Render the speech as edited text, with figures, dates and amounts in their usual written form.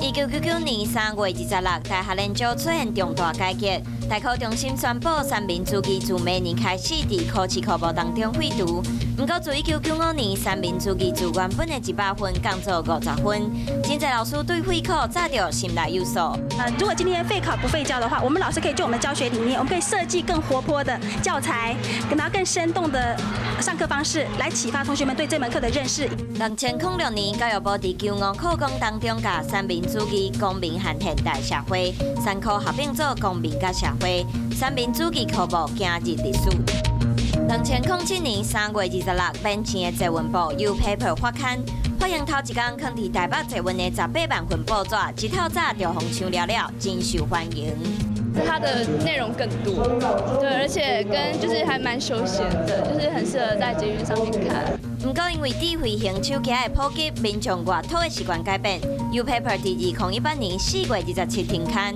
1999年3月26，大學聯招出現重大改革，大考中心宣布三民主義自明年開始佇考試科目當中廢除。毋過自1995年三民主義自原本的100分降做50分，真濟老師對廢考早就心內有數。如果今天廢考不廢教的話，我們老師可以就我們的教學理念，我們可以設計更活潑的教材，然後更生動的上課方式，來啟發同學們對這門課的認識。2006年，教育部佇九五課綱當中，共三民主義、公民和現代社會三科合併做公民佮社會，三民主義科目行入歷史。2007年3月26，免錢的捷運報 U Paper 發刊，發行頭一工，囥佇台北捷運的18萬份報紙，一透早就予搶了了，真受歡迎。它的內容更多，對，而且跟就是還蠻休閒的，就是很適合在捷運上面看。毋過因為智慧型手機的普及，民眾閱讀的習慣改變，U Paper 佇2018年4月27停刊。